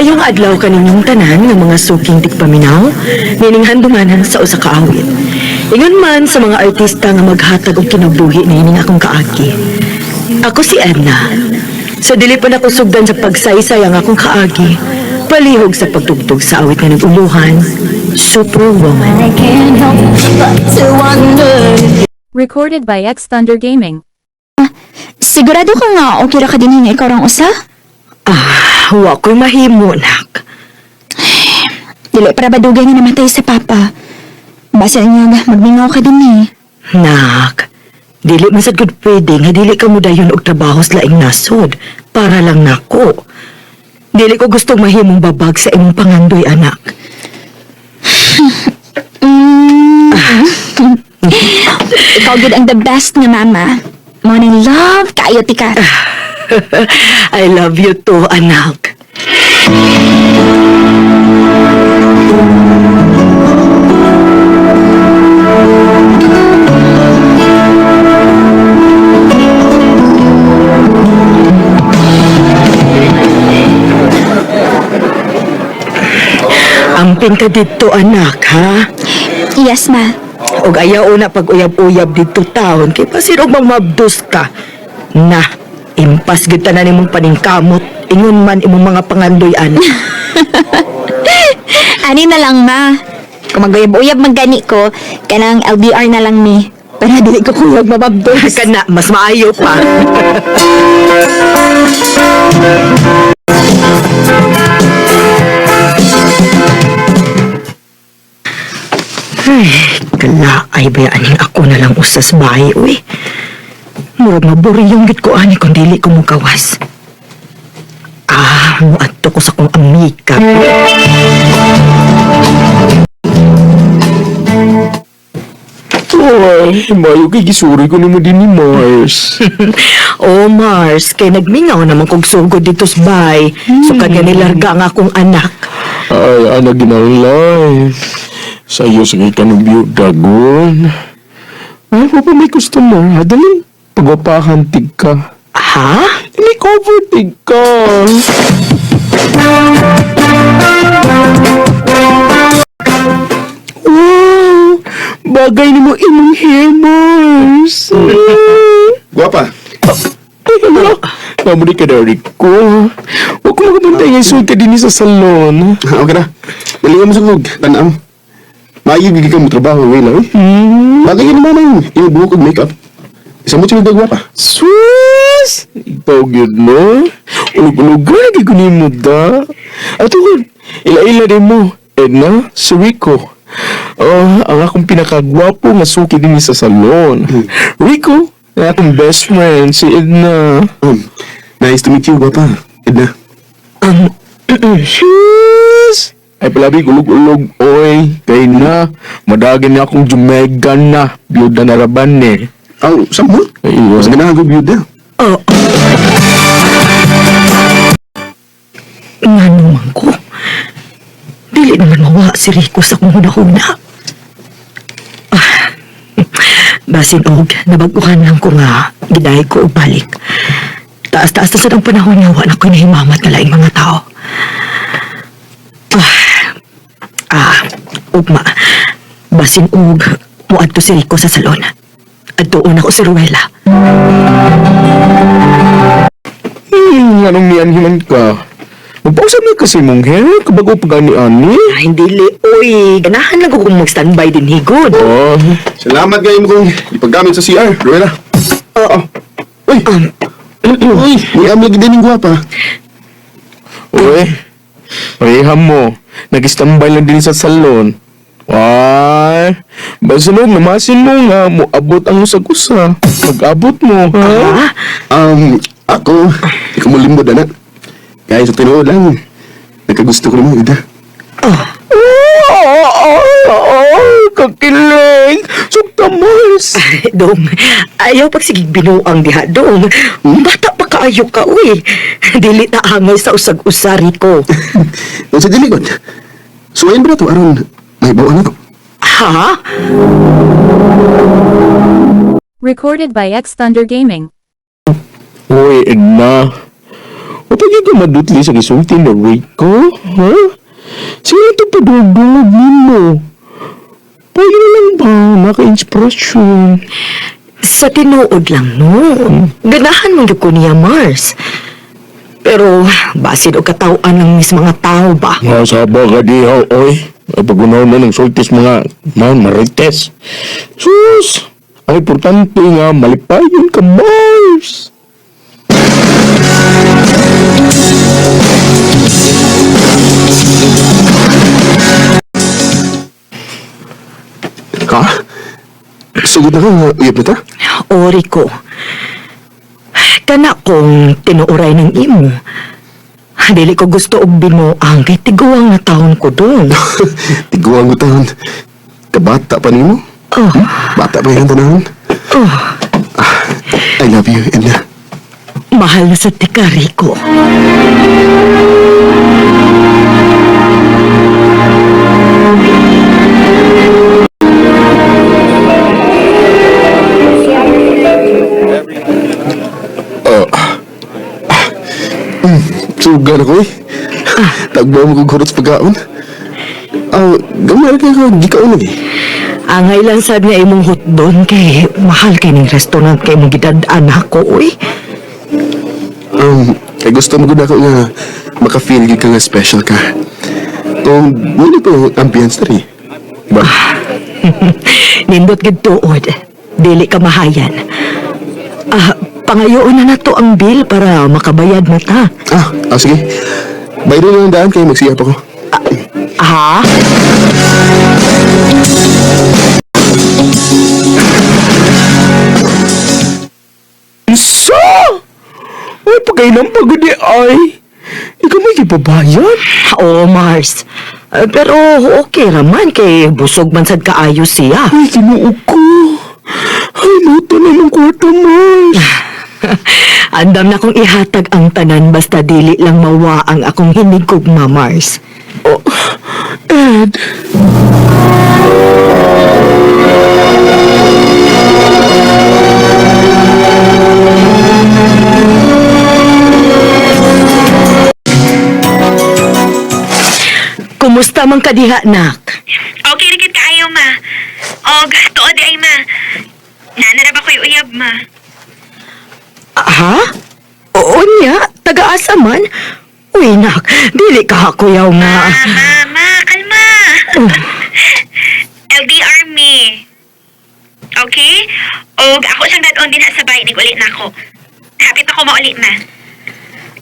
Maayong adlaw kaninyong tanan nga mga suking tigpaminaw, nining handunganan sa usa ka awit. Ingon man sa mga artista nga maghatag og kinabuhi niining akong kaagi. Ako si Edna. Sa dili pa nako sugdan sa pagsaysay ang akong kaagi, palihog sa pagtugtog sa awit nga nag-uluhan, Superwoman. I can't help but to wonder. Recorded by X Thunder Gaming. Sigurado ka nga okay ra ka din nga ikaw rang usa? Ah, wa ko'y mahimo, nak. Dili para ba dugay nga namatay sa papa? Basta niya nga magmingaw ka din eh. Nak, dili man sad gud pwede nga dili ka modayon og trabaho sa laing nasod para lang nako. Dili ko gustong mahimong babag sa imong pangandoy, anak. Ikaw gid ang the best nga mama. Morning love, kaayo tika. I love you too, anak. Amping ka dito, anak, ha? Yes, ma. Og ayaw na pag uyab-uyab dito taon kay pasir og mamabdos ka. Na, impas gid tanan nimong paningkamot, ingon man imong mga pangandoy, anak. Ani na lang, ma. Kung maguyab-uyab man gani ko, kanang LDR na lang ni. Para dili ko kuyog mababdos. Kana, mas maayo pa. Ay, kala ay bayaanin ako na lang usas bahay, uy. Murag maburiyong gid ko ani kung dili ko mukawas. Ah, muadto ko sa kong amiga. Ay, mayo kay gisuri ko nimo din ni Mars. Oh, Mars, kay nagmingaw naman kog sugod dito sa bahay. So kanya nilarga ang akong anak. Ay, ana ginalay. Sa iyo sa kay kanong dagon. Ay, pa pa may customer. Ha, dali. Pagwapahan tig ka. Ha? May cover tig ka. Wow! Bagay nimo imong hair, Mars. Guwapa. Ay, hala. Namuli ka na, Rico. Huwag ko makabantay nga isuod ka din sa salon. Okay na. Dali mo sa lug. Tanaw. Maayo gigi ka mo trabaho, Wayla. Eh. Bagay yun naman ang iyong buhok ug makeup. Isa mo siya gwapa. Sus! Ikaw gyud no? Ulog-ulog lagi ko nimo da. Ato ko, ila-ila din mo. Edna, si Rico. Oh, ang akong pinakagwapo nga suki din sa salon. Rico, ang akong best friend, si Edna. Nice to meet you, guwapa. Edna. Sus! Ay palabi, ulog-ulog, oy. Kay na, madagin na akong jumega na. Biyuda na raban eh. Aw, sa mo? Ay, Mas ganahan ko biyuda. Oh. Ngano man ko? Dili naman mawa si Rico sa kong hunahuna. Ah, basin og, nabaguhan lang ko nga, gidahi ko og balik. Taas-taas na sad ang panahon nga wa na ko'y nahimamat na laing mga tao. Ah, ah, ugma. Basin og, muadto si Rico sa salon. Adtuon ako si Ruela. Anong niyan ka? Magpausap na kasi mong hair, kabago pa gani ani. Ah, hindi li. Uy, ganahan lang ko kung mag-standby din higod. Oh, Salamat kayo mo kong ipaggamit sa CR, Ruela. Oo. Uy! Uy, may amlag din yung gwapa. uy. Pareha mo. Nag-standby lang din sa salon. Why? Basunod, namasin mo nga, muabot ang usag-usa. Mag-abot mo, ha? Ah, Ako, ikaw mo limbod, anak. Kaya sa tinuod lang, nagkagusto ko naman, Edna. Oh, Oh, kakiling! Sugta, Mars! Dong, ayaw pagsigig binuang diha, Dong. Bata pa kaayo ka, uy. Dili ta angay sa usag-usa, Rico. Sa dilikod, suwayin ba na to, aron may bawaan na to? Ha? Recorded by X Thunder Gaming. Uy, Edna. Mapagay ka madutli sa gisulti ni Rico, ha? Sino ito padungdungog nimo? Pwede na lang ba maka-inspirasyon? Sa tinuod lang, no. Ganahan mo ko niya, Mars. Pero, basin og katawan ng mis mga tao ba? Nga saba ka diha, oy. Ay, pagunaw na ng sultis mga man, marites. Sus! Ang importante nga, malipayon ka, Mars! Ha? Sugod na ka nga uyab na ta? O, Rico. Kana kung tinuuray ng imo. Dili ko gusto og binuang kay tiguang na taon ko dong. Tiguang ko taon. Kabata pa nimo? Oh, Bata pa yung tanahon. oh, I love you, Edna. mahal na sa tika, Rico. Suga na ko eh. Tagbaw mo kong kurot sa pagkaon. Ah, gamay ka ka, gikaon lagi. Angay lang sad nga imong hotdon kay mahal kay ning restaurant kay imong gidad-an ako, uy. Kay gusto mo gud ako nga maka-feel gyud ka nga special ka. Kung wala ko ambience diri. Ba? Nindot gid tuod. Dili ka mahayan. Ah, pangayoon na nato ang bill para makabayad na ta. Ah, sige. Bayro na lang daan kay magsiyap ako. Ha? Sa! Uy, pagkailang pagod ni ay. Ikaw may gibabayan? Oo, Mars. Pero okay raman kay busog man sad kaayo siya. Ay, kinuog ko. Ay, luto na yung kwarto, Mars. Andam na kong ihatag ang tanan basta dili lang mawa ang akong hinigugma, Mars. Oh, Ed. Kumusta man ka diha, nak? Okay, rikit kaayo, ma. Og, tuod ay, ma. Nanarab ako'y uyab, ma. Ha? Oo niya, taga-asa man. Uy, nak, dili ka kuyaw nga. Ma, ma, kalma. LDR me. Okay? Og ako siyang dadon din sa bahay, uli na ako. Happy pa ko mauli, ma.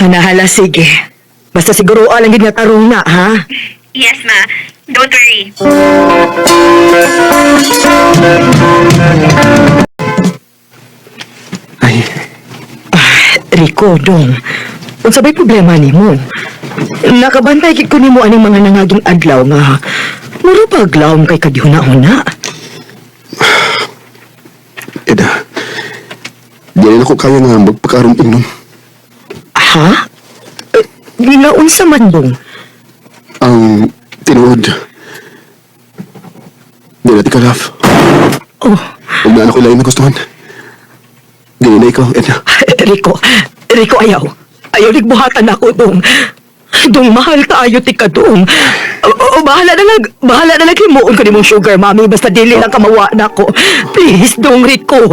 Hanahala, sige. Basta siguro alang gid nga tarong na, ha? Yes, ma. Don't worry. Ay, Rico, dong. Unsa ba'y problema nimo? Nakabantay gid ko nimo aning mga nangaging adlaw nga mura paglawom kay kadihuna-huna. Eda. Di na ako kaya nga magpakaroon inom. Ha? Eh, Ginaunsa man dong? Ang tinuod. Di na ti ka love. Oh, Huwag na ako ilain na gustuhan. Di na ikaw, Edna. Rico, Rico ayaw. Ayaw ligbuhatan ako dong. Dong mahal kaayo ti ka dong. O, o, bahala na lang himuon ko nimong sugar mami basta dili lang kamawa na ako. Please dong Rico.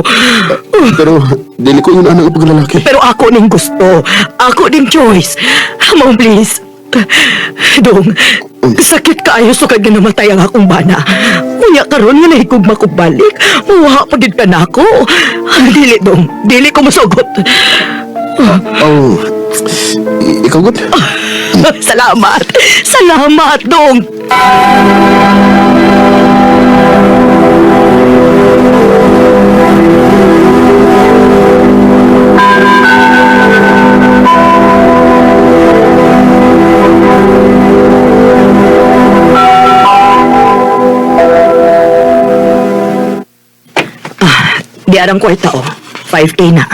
Pero, dili ko yun anak ang paglalaki. Pero ako ning gusto. Ako ning choice. Mom, please. Dong, sakit kaayo sukad nga namatay ang akong bana. Unya karon nga nahigugma ko balik. Muha pa gid ka na ako. Dili dong, dili ko mosugot. Oh, ikaw good? Salamat. Salamat, dong. Ah, di arang kwarta oh. 5K na.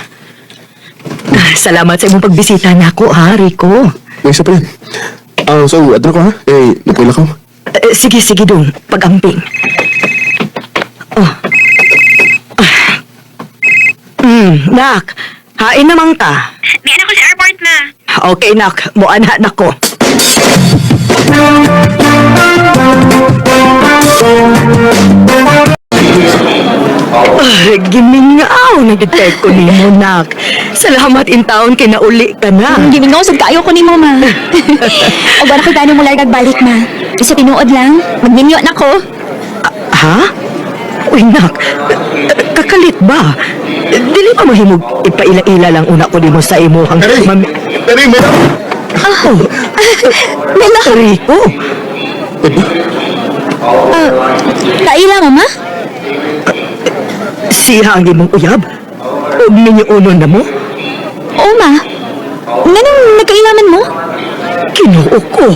Ah, salamat sa imong pagbisita nako ha, Rico. May isa pa yan. Ah, so, ato na ko ha? Eh, napila ko. Eh, sige, sige dong. Pag-amping. Oh. Ah. Nak. Hain naman ka. May anak ko sa airport, ma. Okay, nak. Muana na ko. Ah, gimingaw nagdetect ko nimo, nak. Salamat in taon kay nauli ka na. Gimingaw sad kaayo ko nimo, ma. Og wala ko'y plano mo largag balik, ma. Sa tinuod lang, magminyo na ko. Ha? Uy, nak. Kakalit ba? Dili pa mahimog ipaila-ila lang una ko nimo sa imuhang Peri! mami. Peri, meron! Oh. Mela. Rico. Kaila, mama? Siya ang imong uyab? O minyuunon na mo? Oo, ma. Nganong nagkailaman mo? Kinoo ko.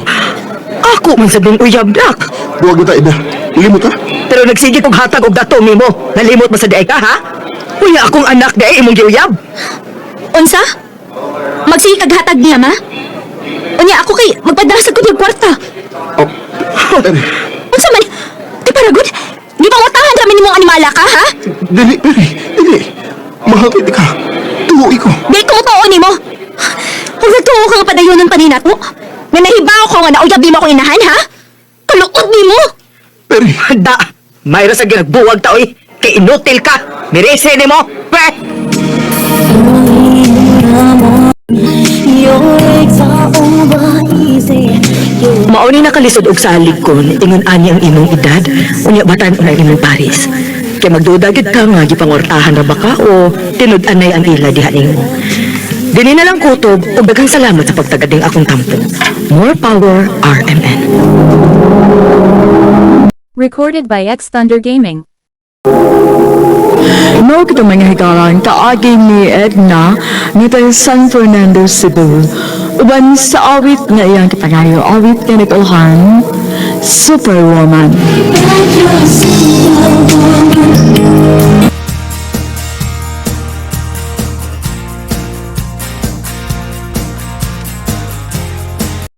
Ako man sa uyab, nak. Buwag na ta, Edna. Limot ta. Pero nagsige kog hatag og dato nimo. Nalimot ba sa diay ka, ha? Unya akong anak diay imong giuyab. Unsa? Magsige kag hatag niya, ma? Unya ako kay magpadala sa kunyag kwarta. Oh. Peri. Unsa man? Di paragod? Di ba utahan kami nimong animala ka, ha? Dili, Peri. Dili. Mahal kay ka. Tuo ko. Di ko tuo nimo. Kung nagtuo ka nga padayonon pa ni nato, nga nahibaw ko nga nauyab nimo akong inahan, ha? Kaluod nimo. Peri. Da, mayro sa ginagbuwag ta oy. Kay inutil ka. Mirese nimo. Peh! Mao ni nakalisod og salig kon ingon ani ang imong edad, unya batan unay imong paris. Kay magduda gyud ka nga gipangortahan ra ba ka o tinud-anay ang ila diha nimo. Dini na lang kutob ug daghang salamat sa pagtagading akong tampo. More power RMN. Recorded by X Thunder Gaming. Mao kita mga higalan kaagi ni Edna nitong San Fernando, Cebu. Uban sa awit nga iyang kipangayo, awit nga nag-ulhan, Superwoman. Superwoman.